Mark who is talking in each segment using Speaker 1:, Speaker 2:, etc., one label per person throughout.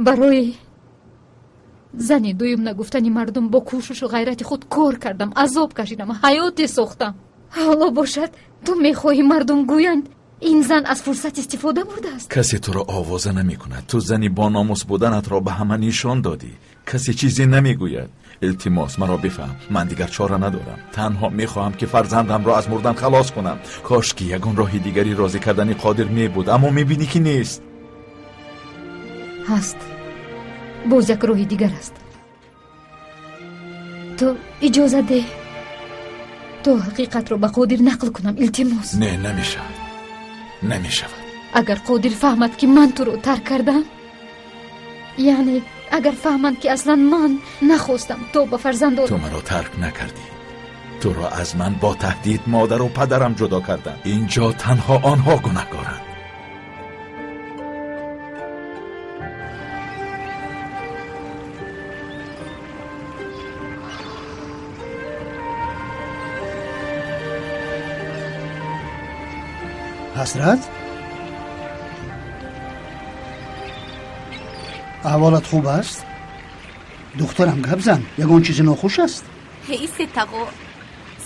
Speaker 1: Барои зани дуюм нагуфтани мардум бо кӯшишу ғайрати худ кор кардам, азоб кашидам, ҳаёте сохтам. Ҳоло бошад, ту мехоҳӣ мардум гӯянд ин зан аз фурсат истифода бурдааст.
Speaker 2: Касе туро овоза намекунад. Ту зани бономус буданатро ба ҳама нишон додӣ. Касе чизе намегӯяд. Илтимос, маро бифаҳм. Ман дигар чора надорам. Танҳо мехоҳам ки фарзандамро аз мурдан халос кунам. Кош ки ягон роҳи дигари розӣ кардани Қодир мебуд, аммо мебинӣ ки нест.
Speaker 1: Ҳаст. Боз як роҳи дигар аст. Ту иҷоза деҳ то ҳақиқатро ба Қодир нақл кунам, илтимос.
Speaker 2: Не, намешавад. Намешавад.
Speaker 1: Агар Қодир фаҳмад ки ман туро тарк кардам, яъне агар фаҳманд ки аслан ман нахостам то ба фарзандон.
Speaker 2: Ту маро тарк накардӣ. Туро аз ман бо таҳдид модару падарам ҷудо карданд. Инҷо танҳо онҳо гунаҳкоранд.
Speaker 3: Ҳасрат, аҳволат хуб аст? Духтарам, гап зан, ягон чизи нохуш аст?
Speaker 4: Ҳей, сетағо,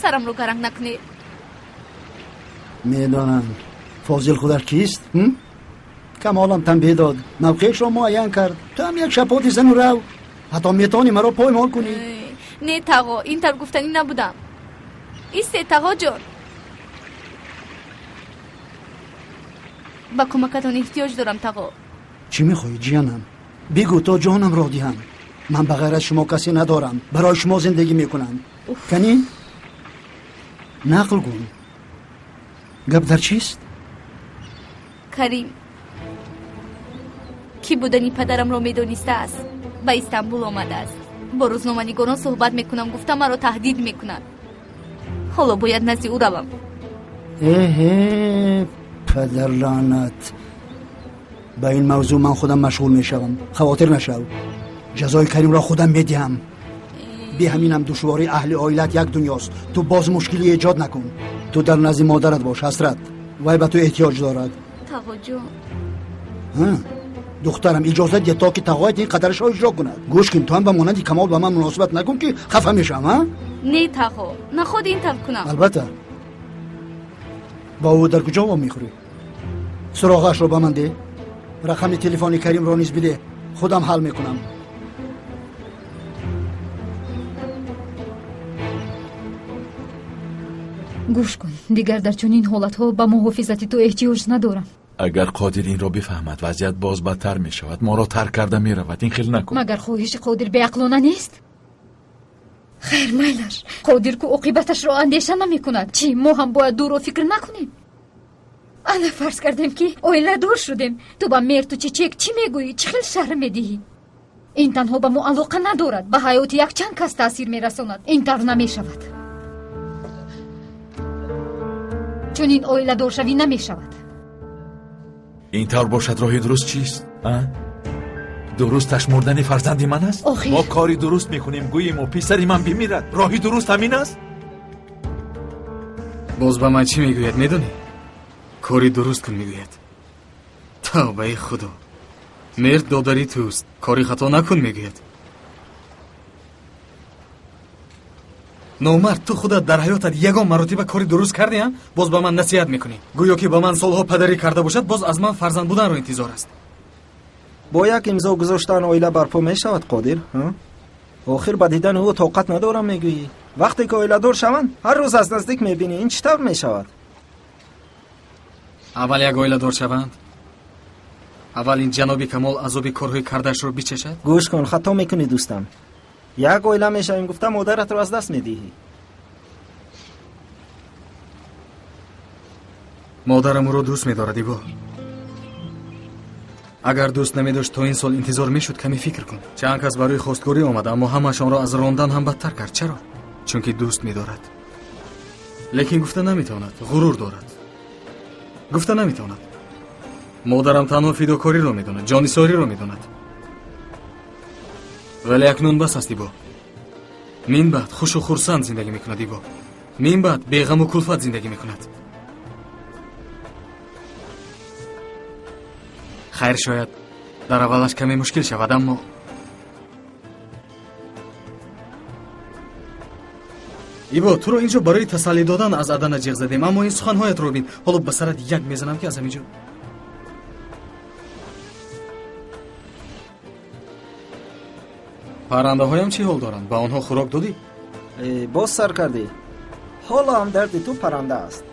Speaker 4: сарамро гаранг накунед.
Speaker 3: Медонам. Фозил худаш кист? Камолам танбеҳ дод, мавқеашро муайян кард. Ту ҳам як шапоти зану рав. Ҳатто метавонӣ маро поймол кунӣ.
Speaker 4: Не, тағо, ин тавр гуфтанӣ набудам. Исте, тағо ҷон, ба кӯмакатон эҳтиёҷ дорам, тағо.
Speaker 3: Чӣ мехоҳӣ, ҷиянам? Бигӯ то ҷонамро диҳам. Ман ба ғайр аз шумо касе надорам. Барои шумо зиндагӣ мекунам. Канӣ, нақл кун. Гап дар чист?
Speaker 4: Карим, ки будани падарамро медонистааст, ба Истанбул омадааст. Бо рӯзноманигорон суҳбат мекунам, гуфта маро таҳдид мекунад. Ҳоло бояд назди ӯ равам.
Speaker 3: Эҳе, падарлаънат. Ба ин мавзӯъ ман худам машғул мешавам. Хавотир нашав. Ҷазои Каримро худам медиҳам. Би ҳаминам душвории аҳли оилат як дунёст. Ту боз мушкилӣ эҷод накун. Ту дар назди модарат бош, Ҳасрат. Вай ба ту эҳтиёҷ дорад.
Speaker 4: Тағоҷон.
Speaker 3: Духтарам, иҷозат деҳ то ки тағоят ин қадарашро иҷро кунад. Гӯш кун, ту ҳам ба монанди Камол ба ман муносибат накун ки хафа мешавам, а?
Speaker 4: Не, тағо, наход ин тавр кунам.
Speaker 3: Албатта. Бо ӯ дар куҷо вомехӯрӣ? Суроғаашро ба ман деҳ. Рақами телефони Каримро низ бидеҳ. Худам ҳал мекунам.
Speaker 1: Гӯш кун, дигар дар чунин ҳолатҳо ба муҳофизати ту эҳтиёҷ надорам.
Speaker 2: Агар Қодир инро бифаҳмад, вазъият боз бадтар мешавад. Моро тарк карда меравад. Ин хел накун.
Speaker 1: Магар хоҳиши Қодир беақлона нест? Хайр, майлаш. Қодир ку оқибаташро андеша намекунад. Чӣ, мо ҳам бояд дурро фикр накунем? Ана фарз кардем ки оиладор шудем. Ту ба Мерту Чичек чӣ мегӯӣ? Чӣ хел шаҳр медиҳӣ? Ин танҳо ба мо алоқа надорад, ба ҳаёти якчанд кас таъсир мерасонад. Ин тавр намешавад. Чунин оиладоршавӣ намешавад.
Speaker 2: Ин тавр бошад, роҳи дуруст чист? Дурусташ мурдани фарзанди ман аст? Мо кори дуруст мекунем, гӯем ӯ писари ман бимирад. Роҳи дуруст ҳамин аст?
Speaker 5: Боз ба ман чӣ мегӯяд, медонӣ? Кори дуруст кун мегӯяд. Тавбаи худо, мерд додари туст, кори хато накун мегӯяд. Номард, ту худат дар ҳаётат ягон маротиба кори дуруст кардӣ, боз ба ман насиҳат мекунӣ. Гӯё ки ба ман солҳо падарӣ карда бошад, боз аз ман фарзанд буданро интизор аст.
Speaker 6: Бо як имзо гузоштан оила барпо мешавад, Қодир? Охир ба дидани ӯ тоқат надорам мегӯӣ. Вақте ки оиладор шаванд, ҳар рӯз аз наздик мебинӣ. Ин чӣ тавр мешавад?
Speaker 5: Аввал як оиладор шаванд, аввал ин ҷаноби Камол азоби корҳои кардаашро бичашад.
Speaker 6: Гӯш кун, хато мекунӣ дӯстам. Як оила мешавем гуфта модаратро аз даст медиҳӣ.
Speaker 5: Модарам ӯро дӯст медорад, Ибо. Агар дӯст намедошт, то ин сол интизор мешуд. Каме фикр кун. Чанд кас барои хостгорӣ омад, аммо ҳамашонро аз рондан ҳам бадтар кард. Чаро? Чунки дӯст медорад. Лекин гуфта наметавонад, ғурур дорад. Гуфта наметавонад. Модарам танҳо фидокориро медонад, ҷонисориро медонад. Вале акнун бас аст, Ибо. Мин баъд хушу хурсанд зиндагӣ мекунад, Ибо. Мин баъд беғаму кулфат зиндагӣ мекунад. Хайр, шояд Дар аввалаш каме мушкил шавад, аммо ибо туро инҷо барои тасаллӣ додан аз Адана ҷиғ задем, аммо ин суханҳоятро бин. Ҳоло ба сарат як мезанам, ки аз ҳамин ҷо паррандаҳоям чӣ ҳол доранд? Ба онҳо хӯрок додӣ?
Speaker 6: Боз сар кардӣ. Ҳоло ҳам дарди ту парранда аст.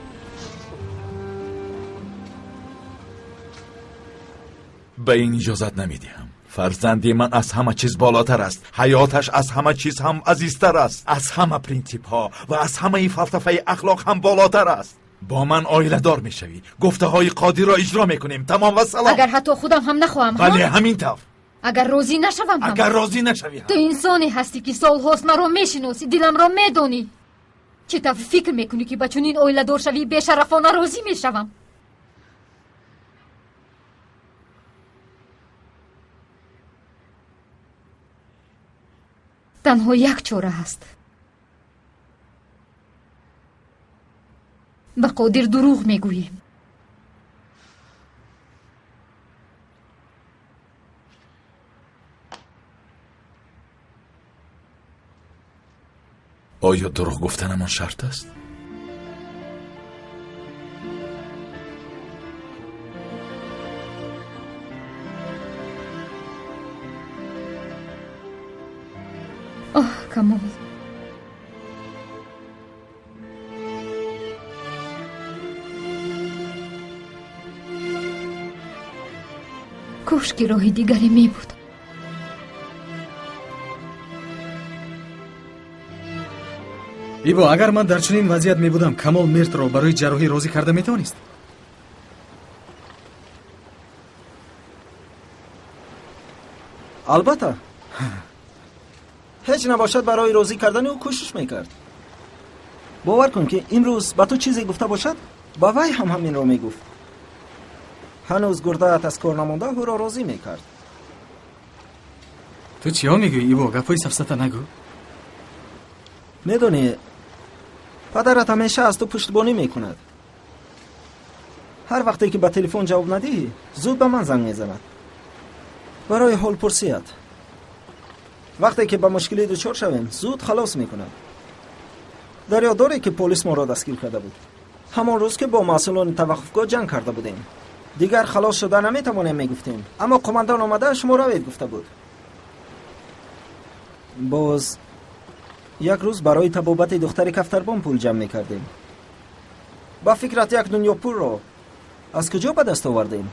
Speaker 2: Ба ин иҷозат намедиҳам. Фарзанди ман аз ҳама чиз болотар аст. Ҳаёташ аз ҳама чиз ҳам азизтар аст. Аз ҳама принсипҳо ва аз ҳамаи фалсафаи ахлоқ ҳам болотар аст. Бо ман оиладор мешавӣ. Гуфтаҳои Қодирро иҷро мекунем. Тамом ва салом.
Speaker 1: Агар ҳатто худам ҳам нахоҳам.
Speaker 2: Бале, ҳамин тавр.
Speaker 1: Агар розӣ нашавам ҳам.
Speaker 2: Агар розӣ нашавӣ ҳам.
Speaker 1: Ту инсоне ҳастӣ, ки солҳост маро мешиносӣ, диламро медонӣ. Чӣ тавр фикр мекунӣ, ки ба чунин оиладоршавии бешарафона розӣ мешавам? Танҳо як чора ҳаст. Ба Қодир дурӯғ мегӯем.
Speaker 2: Оё дурӯғ гуфтанамон шарт аст?
Speaker 1: Оҳ, Камол, кош ки роҳи дигаре мебуд.
Speaker 5: Ибо, агар ман дар чунин вазъият мебудам, Камол Мертро барои ҷарроҳӣ розӣ карда метавонист?
Speaker 6: Албатта. Ҳеҷ набошад, барои розӣ кардани ӯ кӯшиш мекард. Бовар кун, ки имрӯз ба ту чизе гуфта бошад, ба вай ҳам ҳаминро мегуфт. Ҳанӯз гурдаат аз кор намонда, ӯро розӣ мекард.
Speaker 5: Ту чиҳо мегӯӣ, Ибо? Гапҳои сафсата нагӯ.
Speaker 6: Медонӣ, падарат ҳамеша аз ту пуштибонӣ мекунад. Ҳар вақте ки ба телефон ҷавоб надиҳӣ, зуд ба ман занг мезанад барои ҳолпурсият. Вақте ки ба мушкилӣ дучор шавем, зуд халос мекунад. Дар ёд дорӣ, ки полис моро дастгир карда буд? Ҳамон рӯз, ки бо масъулони таваққуфгоҳ ҷанг карда будем. Дигар халос шуда наметавонем, мегуфтем, аммо қумандан омада шумо равед гуфта буд. Боз як рӯз барои табобати духтари кафтарбон пул ҷамъ мекардем. Ба фикрат, як дунё пулро аз куҷо ба даст овардем?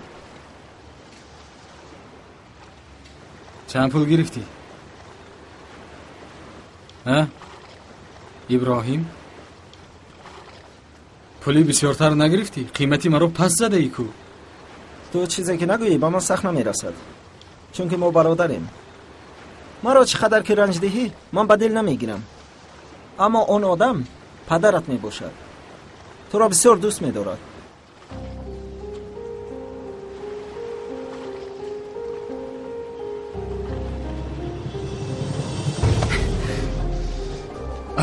Speaker 5: Чанд пул гирифтӣ? Иброҳим, пули бисёртар нагирифтӣ? Қимати маро пас задаӣ ку.
Speaker 6: Ту чизе ки нагӯӣ, ба ман сахт намерасад, чунки мо бародарем. Маро чӣ қадар ки ранҷ диҳӣ, ман ба дил намегирам. Аммо он одам падарат мебошад, туро бисёр дӯст медорад.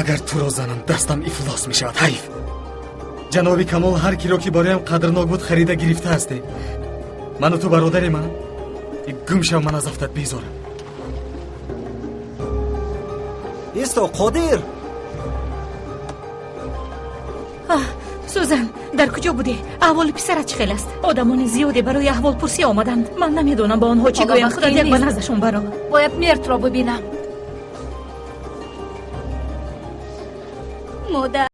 Speaker 5: Агар туро занам, дастам ифлос мешавад. Ҳайф, ҷаноби Камол ҳар киро ки бароям қадрнок буд, харида гирифтаасте. Ману ту бародари ман. Гум шав, ман аз афтат безорам.
Speaker 6: Исто, Қодир!
Speaker 7: Сузан, дар куҷо будӣ? Аҳволи писарат чӣ хел аст? Одамони зиёде барои аҳволпурсӣ омаданд. Ман намедонам ба онҳо чӣ гӯям. Худат як ба наздашон баро.
Speaker 4: Бояд Мертро бибинам. Модар.